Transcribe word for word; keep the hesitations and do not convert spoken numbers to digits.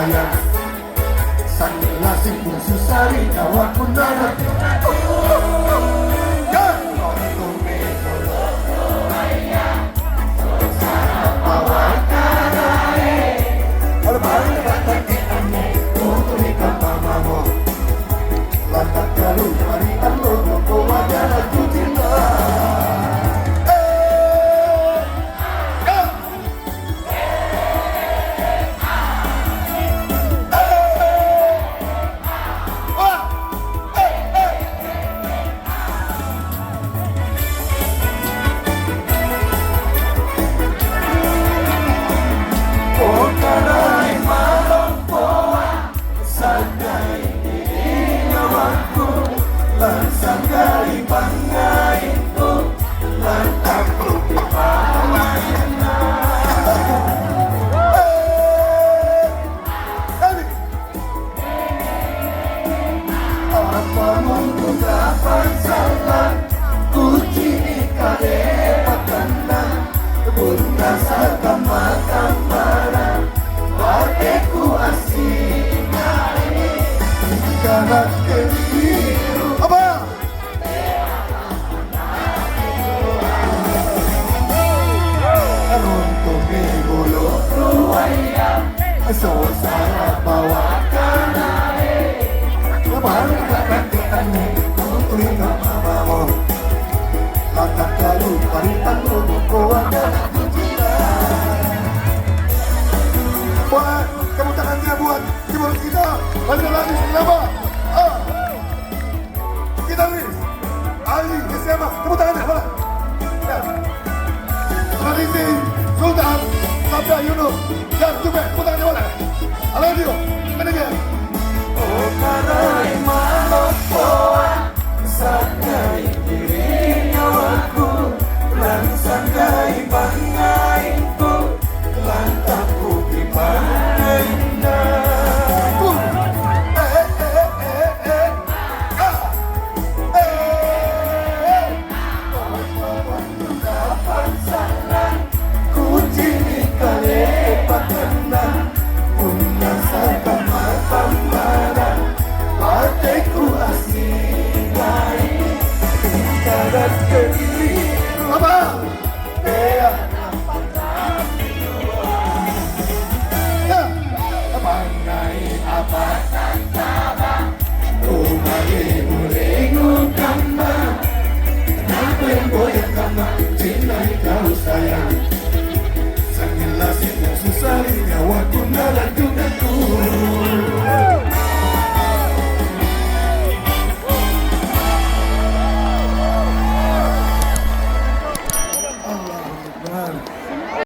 Sanna' singkung susari nyawaku nana. Sanggai diri nyawaku, lansanggai pangngaingku, lantappuki pamainna. Apa mundu kapang sallang, kucini kale pakanna, bunna sakamma-kammana. Bateku assingai, kana keliru. Apa? Runtuki bulu ruaya, sosara bawa kanae. Bangka nanti anne, tuli mamamu. Lata kalu paritan rubuko ada. Boleh, tepuk tangannya buat Timur kita, Raja Langit Selama. Ah. Gitaris, Ali, S M A, tepuk tangannya, boleh. Ya. Tradisi Sultan Sabda Yunus, dan juga tepuk tangannya, boleh. Aladio, manajer. Oh, karai maloppoa, sagai diri nyawaku, lansanggai pangngaingku, lantappuki pangngainna. Eh, eh, eh, eh, eh. Ah. Eh, eh. Kucini kale pakanna, punna saka matammara, bateku assingai, tingkara kediri. Apa? Pea.